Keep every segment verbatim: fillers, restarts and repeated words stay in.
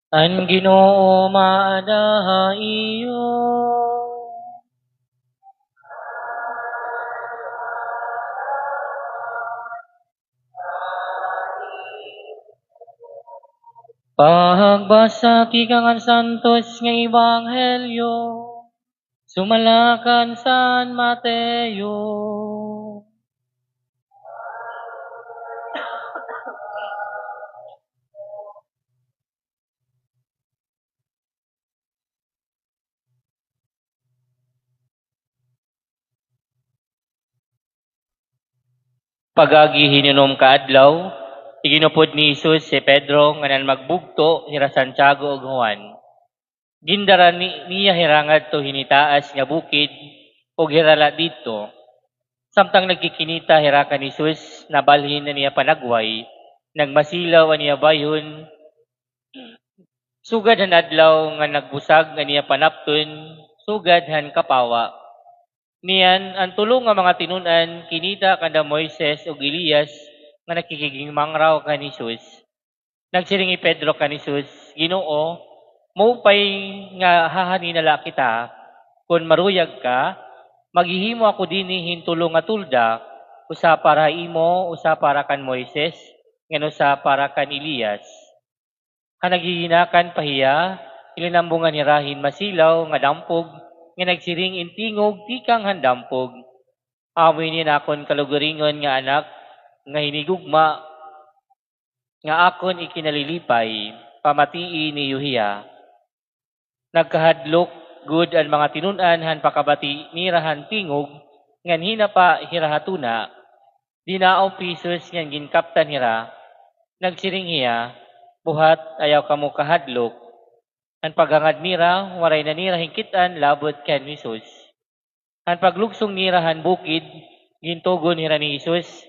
An Ginoo maada ha iyo. Pagbasa tikang han Santos nga Ebanghelyo sumala kan San Mateo. Pag-agi hin unom ka adlaw, iginupod ni Jesus hi Pedro ngan an magbugto hira Santiago ug Juan. Gindara ni-, niya hira ngadto hini taas nga bukid, ug hira la didto. Samtang nagkikinita hira kan Jesus, nabalhin an iya panagway, nagmasilaw an iya bayhon, sugad han adlaw nga nagbusag an iya panapton, sugad han kapawa. Niyan, an tulo nga mga tinun-an kinita kanda Moises ug Elias nga nakikighimangraw kan Jesus. Nagsiring hi Pedro kan Jesus, "Ginoo, maupay nga hahanhi na la kita. Kon maruyag ka, maghihimo ako dinhi hin tulo nga tolda, usa para ha imo, usa para kan Moises, ngan usa para kan Elias." Han naghihinakan pa hiya, ilinambungan hira hin masilaw nga dampog, nga nagsiring in tingog tikang han dampog, "Amo ini an akon kalugaringon nga Anak, nga hinigugma, nga akon ikinalilipay, pamatii niyo hiya." Nagkahadlok gud an mga tinun-an han pakabati nira han tingog, ngan hinapa hira ha tuna. Dinaop hi Jesus ngan ginkaptan hira. Nagsiring hiya, "Buhat, ayaw kamo kahadlok." An paghangad nira, waray na nira hinkit-an labot kan Jesus. Han paglugsong nira han bukid, gintugon hira ni Jesus,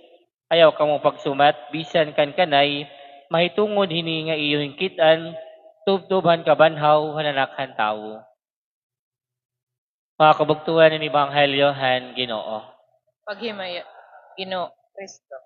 "Ayaw kamo pagsumat bisan kan kanay mahitungod hini nga iyo hinkit-an, tubtob han kabanhaw han Anak han Tawo." Mga kabugtoan, an ebanghelyo han Ginoo. Paghimaya, Ginoo Kristo.